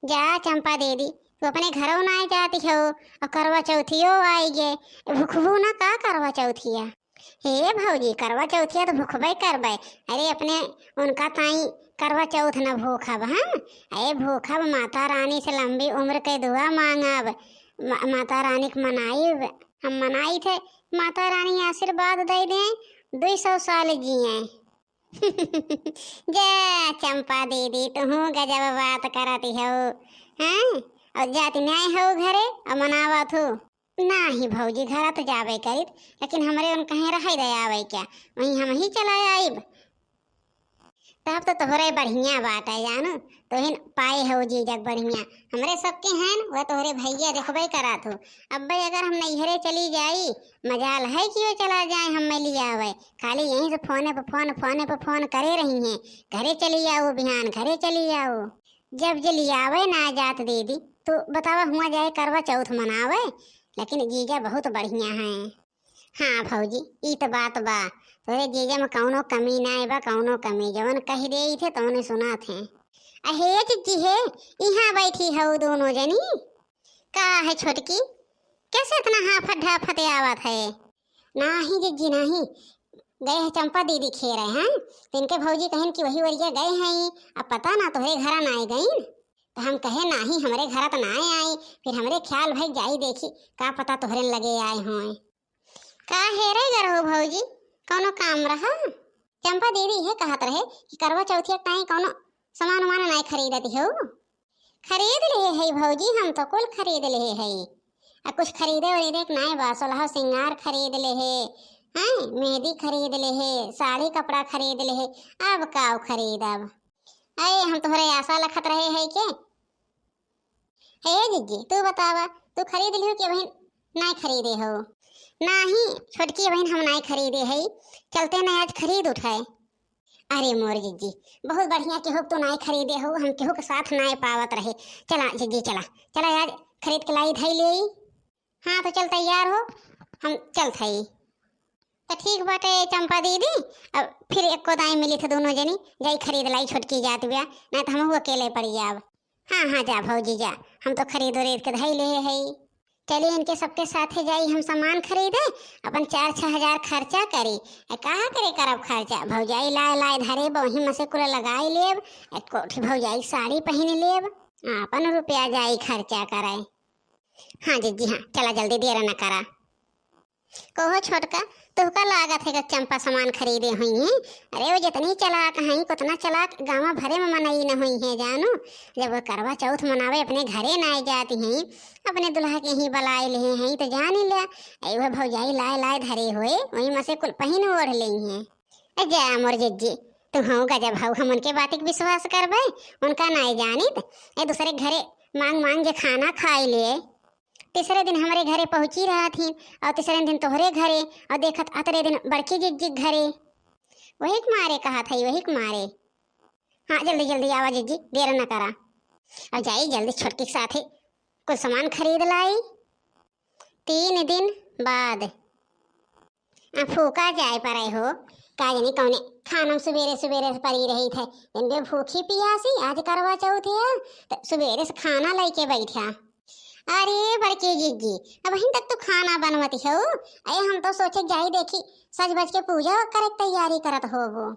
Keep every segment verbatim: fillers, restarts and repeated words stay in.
जा चंपा दीदी, तू अपने घरौ नाहीं जाति हौ, अउ करवा चौथियो आइ गे, भुखबू न का करवा चौथिया? हे भौजी, करवा चौथिया त भुखबै करबै। अरे अपने उनका ताईं करवा चौथ न भूखब हम। अरे भूखब, माता रानी से लंबी उम्र के दुआ माँगब, मा-, माता रानी के मनाइब, हम मनाइत है, माता रानी आशीर्वाद दइ दें, दुइ सौ साल जिएँ। जा चंपा दीदी, तुहूँ गजब बात करत हौ, हैं? अउ जाति नाहीं हौ घरे अउ मनावत हौ? नाहीं भौजी, घरा त जाबै करित, लेकिन हमरे उन कहें रहै दे आवै क्या, वहीं हमहीं चला आइब। तब तो तोहरे बढ़िया बात है जानू, तोहिन पाए हौ जीजक बढ़िया। हमरे सबके हैं, वह तोहरे भैया देखबै करत हौ। अब्बै अगर हम नैहरे चली जाई, मजाल है कि वो चला जाए, हम्मै लियावै। खाली यहीं से फोने पे फोन, फोने पे फोन करे रही हैं, "घरे चली आओ बिहान, घरे चली आओ।" जब जे लियावै ना जात दीदी, तो बतावा हुआँ जाए करवा चौथ मनावै। लेकिन जीजा बहुत बढ़िया हैं। हाँ भौजी, ई त बात बा, तोहरे जीजा में कौनो कमी नाहीं बा, कौनो कमी। जवन कहि देइत है तौने सुनात हैं। अहे जिज्जी हे, इहाँ बैठी हौ दोनों जनी? का है छोटकी, कैसे इतना हाफत ढाफत आवत है? नाहीं जिज्जी नाहीं, गए हैं चंपा दीदी खेरे हैं, तो इनके भौजी कहिन कि वही ओरिया गए हैं, अब पता ना तोहरे घरा नाहीं गइन, तो हम कहे नाहीं हमरे घरा तो नाहीं आई, फिर हमरे ख्याल भई जाई देखी, का पता तोहरे लगे आए होए। का हेरे गरहो भौजी, कौनो काम रहा? चंपा दीदी इहे कहत रहे कि करवा चौथिया के ताईं कौनो सामान उमान नाहीं खरीदत हौ। खरीद लिहे हई भौजी, हम तो कुल खरीद लिहे हई। आ कुछ खरीदे वरीदे के नाहीं बा, सोलहो सिंगार खरीद लिहे, हैं, मेहंदी खरीद लिहे, साड़ी कपड़ा खरीद लिहे, अब काव खरीदब? अरे हम तोहरे आसा लखत रहे हई के। हे जिज्जी, तू बतावा, तू खरीद लिहो कि अबहिन नाहीं खरीदे हौ? नाहीं छोटकी, अबहिन हम नाहीं खरीदे हई, चलते न आज खरीद उठाए। अरे मोर जिज्जी, बहुत बढ़िया केहू के तू नाहीं खरीदे हौ, हम केहू के साथ नाहीं पावत रहे। चला जिज्जी चला, चला आज खरीद के लाई धई लेई। हाँ तो चल तैयार हो, हम चलत हई। तो ठीक बाटे चंपा दीदी, अब फिर एको दाईं मिलित है दोनों जनी, जाई खरीद लाई, छोटकी जात बिया, नाहीं तो हमहू अकेले पड़ी जाब। हाँ, हाँ, जा भौजी जा, हम तो खरीद उरीद के धई लेहे हई। चली इनके सबके साथे जाई हम सामान खरीदे, अपन चार छह हजार खर्चा करी। ए, कहाँ करे करब खर्चा? भौजाई लाए लाए धरे बा, वहीं में से कुल लगाई लेब। ए, कोठी भौजाई साड़ी पहिन लेब, आपन रुपया जाई खर्चा करे। हाँ जिज्जी हाँ, चला जल्दी, देर न करा। कहो छोटका, तोहका लागत है कि चंपा सामान खरीदे हुई हैं? अरे वो जितनी चालाक हैं, उतना चालाक गाँव भरे में मनई न हुई हैं जानू। जब वो करवा चौथ मनावे अपने घरे नाहीं जाती हैं, अपने दुल्हा के ही बुलाए लिहे हैं, तो जान ही लिया, ए वह भौजाई लाए लाए धरे हुए, वहीं में से कुल पहिन ओढ़ लेई हैं। ए जा मोर जिज्जी, तू हऊ गजब हऊ, हम उनके बातिक विश्वास करबे, उनका नाहीं जानित। ए दूसरे घरे मांग मांग के खाना खाई ले। तीसरे दिन हमरे घरे पहुँची रहथिन, और तीसरे दिन तोहरे घरे, और देखत अतरे दिन बड़की जिज्जी के घरे। वही के मारे कहत हई, वही के मारे। हाँ, जल्दी जल्दी आवा जिज्जी, देर न करा। और जाई जल्दी छोटकी के साथे कुल सामान खरीद लाई। तीन दिन बाद। आ, फूका जाए पड़े हो, का जानी कौने खाना में सुबेरे सुबेरे से पड़ी रही थे। दिन भर भूखी पियासी, आज करवा चौथ है, तो सुबेरे से खाना लेके बैठा। अरे बड़की जिज्जी, अबहिन तक तू खाना बनवत हो? अरे हम तो सोचे जाई देखी, सज बज के पूजा करे के तैयारी करत होबो।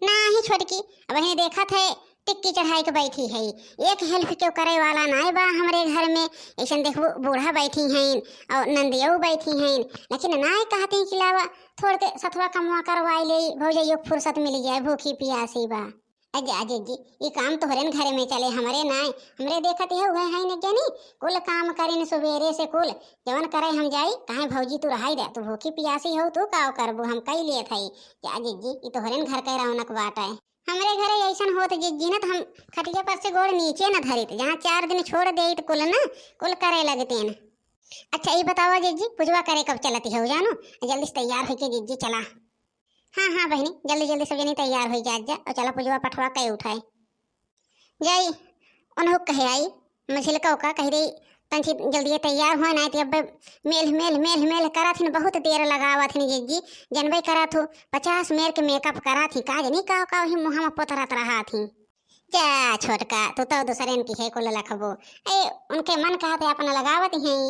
नाही छोटकी, अबहिन देखत है टिक्की चढ़ाई के बैठी है, एक help क्यों करे वाला नाय बा हमरे घर में। ऐसन देखबो बूढ़ा बैठी हैं और नंदियो बैठी हैं, लेकिन नाय कहती कि लावा थोड़ के सथवा कमवा करवाई ले, भौजैयो के फुर्सत मिल जाए, भूखी पियासी बा। अरे जा जिज्जी, ई काम तोहरेन घरे में चले, हमरे नाय। हमरे देखत है उहे हैं न जनी, कुल काम करिन सुबेरे से कुल, जवन करे हम जाई। काहे भौजी तू रहाई दे, तू भूखी पियासी हो, तू काव करबू, हम कई लेत हई। जा जिज्जी, ई तोहरेन घर के रौनक बाटे। हमरे घरे ऐसन होत जिज्जी न त हम खटिया पर से गोड़ नीचे न धरित, जहाँ चार दिन छोड़ देइत कुल न, कुल करे लगतेन। अच्छा ई बतावा जिज्जी, पूजवा करे कब चलती हो जानू? जल्दी से तैयार होके जिज्जी चला। हाँ, हाँ बहिनी, जल्दी जल्दी सब जनी तैयार होइ जात जा, और चला पूजवा पठवा कई उठाए। जाई, उन्हों कहे आई, मझिलका का कह रही, तंची जल्दी तैयार हुआ, नाय तो अब मेल, मेल, मेल, मेल करत हिन, बहुत देर लगावत हिन जिज्जी, जनबे करत हो, पचास मेर के makeup करत ही, का जनी का, का वही मुँह में पोतरत रहत ही। जा छोटका, तू तो दूसरे न की है कुल लखबो। ए, उनके मन कहत है अपना लगावत हैं।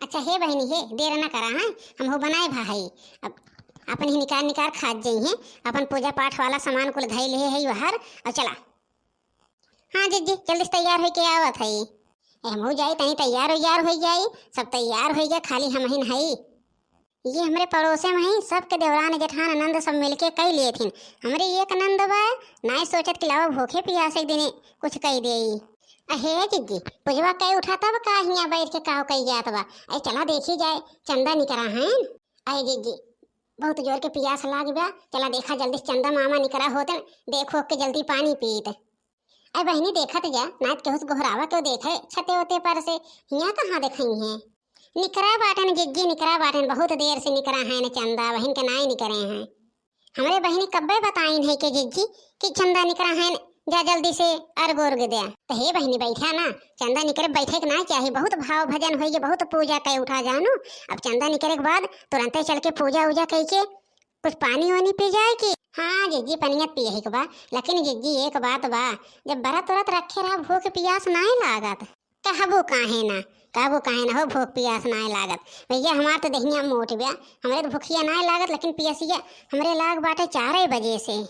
अच्छा हे बहिनी हे, देर न करा, हाँ, हमहू बनाए भा हई। अब अपन ही निकार निकार खात जइहें, अपन पूजा पाठ वाला सामान कुल धई लेहे हई बाहर, और चला। हाँ जिज्जी, जल्दी से तैयार होइके आवत हई। ए, हमहू जाई, तनी तैयार उयार होइ जाई, सब तैयार होइ गया, खाली हमहिन हई। ये हमरे पड़ोसे में ही सबके देवरान जेठान नंद सब मिलके कई लेथिन। हमरे एक नंद बा, नाई सोचत कि लावा भूखे पियासे एक दिने कुछ कई देई। अहे जिज्जी, पुजवा कई उठा तब का हियाँ बैठ के काव कई जात बा? अरे चला देखी जाए, चंदा निकरा हैं। अरे जिज्जी, बहुत जोर के पियास लाग बा, चला देखा जल्दी से चंदा मामा निकरा होते, देखो के जल्दी पानी पीत। अरे बहिनी देखत जा, नात केहू से गोहरावा केहू देखे छते ओते पर से, हियाँ कहाँ देखई हैं? निकरा बाटन जिज्जी, निकरा बाटन, बहुत देर से निकरा हैं न चंदा, बहिन के नाई निकरे हैं। हमरे बहिनी कब्बे बताइन है के जिज्जी कि चंदा निकरा हैं, जा जल्दी से अर्घ उर्घ दे। त हे बहिनी बैठा ना, चंदा निकरे बैठे के ना चाही, बहुत भाव भजन होइगे, बहुत पूजा कई उठा जानू। अब चंदा निकरे के बाद तुरंते चल के पूजा उजा कई के कुछ पानी वानी पी जाए की? हाँ जिज्जी, पनिया पिए के बा, लेकिन जिज्जी एक बात बा, जब बरत उरत रखे रहा भूख पियास नाई लागत। कहबो काहे ना, कहबो काहे ना हो, भूख पियास नाय लागत। भैया हमार तो देहिया मोट ब्या, हमरे तो भूखिया नाय लागत, लेकिन पियसिया हमरे लाग बाटे चारे बजे से।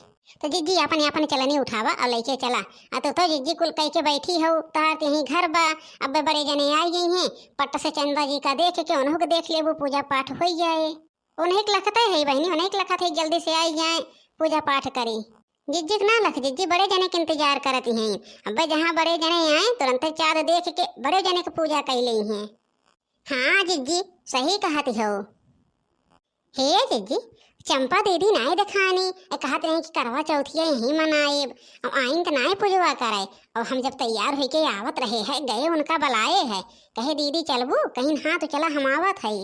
तो जिज्जी आपन आपन चलनी उठावा और लइके चला। आ तो, तो जिज्जी कुल कह के बैठी हो, तार ते ही घर बा, अब बड़े जने आई गई हैं, पट से चंदा जी का देख के उन्हों के देख लेबू, पूजा पाठ हो जाए। उन्हें के लखते है बहिनी, उन्हें के लखत है, जल्दी से आई जाए, पूजा पाठ करी। जिज्जी के ना लख जिज्जी, बड़े जने के इंतजार करत हैं। अब्बे जहाँ बड़े जने आए, तुरंते चाँद देख के बड़े जने के पूजा कई लेई हैं। हाँ जिज्जी, सही कहत हो। हे जिज्जी, चंपा दीदी नाय देखानी, ए कहत रही कि करवा चौथिया यहीं मनाएब, अब आइन त नाय पूजवा करे, और हम जब तैयार होके आवत रहे है, गए उनका बलाए है, कहे दीदी चलबू, कहीं हाँ तो चला हम आवत है।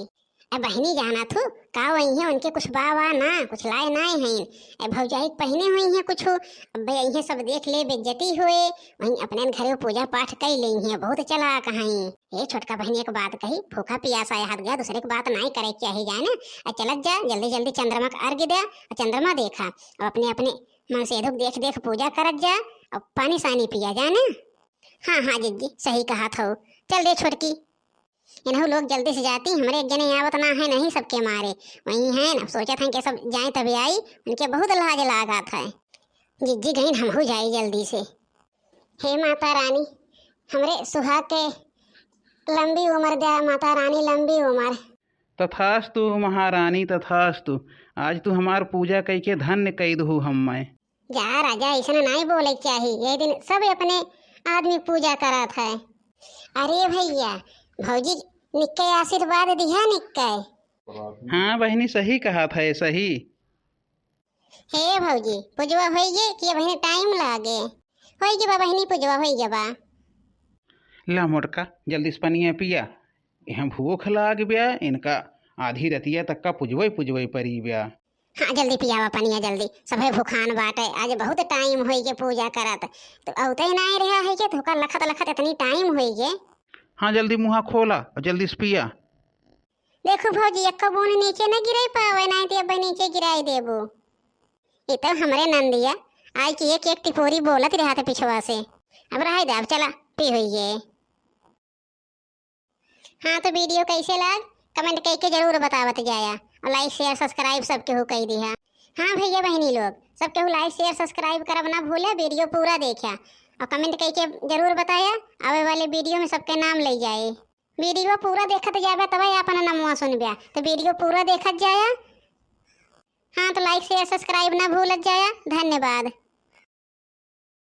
ए बहिनी जानत हू, का वही है उनके कुछ बा वा ना, कुछ लाए नाय हैं। ए भौजाई के पहिने हुई हैं कुछ, अब्बे यही सब देख ले, बेइज्जती होए, वहीं अपने घरे पूजा पाठ कई लेई हैं, बहुत चालाक हैं। ए छोटका बहिनी एक बात कही, भूखा पियासा हाथ गया, दूसरे के बात नाय करे के चाही जाए ना। आ चलत जा, जल्दी जल्दी चंद्रमा का अर्घ दे, आ चंद्रमा देखा, और अपने अपने मन से एधुक देख देख पूजा करत जा, और पानी सानी पिया जाए ना। हाँ हाँ जिज्जी, सही कहत हो, चल दे छोटकी। इनहू लोग जल्दी से जाती, हमरे एक जने आवत ना है, नहीं सबके मारे। वहीं हैं ना, सोचत हैं कि सब जाए तभी आई, उनके बहुत लाज लागत है। जिज्जी गईन, हमहू जाई जल्दी से। हे माता रानी, हमरे सुहाग के लंबी उम्र दे माता रानी, लंबी उम्र। तथास्तु महारानी, तथास्तु। आज तू हमार पूजा कई के धन्य कई दहू हम्मे। जा राजा, ऐसन नाई बोले के चाही, यही दिन सब अपने आदमी पूजा करत है। अरे भैया, भौजी निक्के आशीर्वाद दिहा निक्के। हाँ बहिनी, सही कहत है, सही। हे भौजी, पूजवा होई गे कि अबहिन टाइम लागे? होई गे बा बहिनी, पूजवा होई गे बा। ला मोटका, जल्दी से पनिया पिया, यहाँ भूख लाग ब्या, इनका आधी रतिया तक का पुजवई पुजवई परी ब्या। हाँ, जल्दी पियावा पनिया, जल्दी। सभे भुखान बाटे, आज बहुत टाइम होई के पूजा करत। तो औते नाय रहा है के, तोका लखत लखत इतनी टाइम होई के। हाँ, जल्दी मुँहा खोला और जल्दी से पिया। देखो भौजी, एक्को बून नीचे न गिरे पावे, नाहीं तो अब नीचे गिराई देबो। ई तो हमरे नंदिया, आई कि एक एक टिपोरी बोलत रहत पिछवा से। अब रहे दे, अब चला, पी होई गे। हाँ, तो video कैसे लाग, comment कइके जरूर बतावत जाया, और like, share, subscribe सब केहू कई दिहा। हाँ भैया बहिनी लोग, सब केहू like, share, subscribe करब ना भूले, video पूरा देखा और comment कइके जरूर बताया, आवे वाले video में सबके नाम ले जाए। Video पूरा देखत जाबे तबे आपन नमवा सुनबे, तो video पूरा देखत जाया। हाँ, तो like, share, subscribe ना भूलत जाया। धन्यवाद।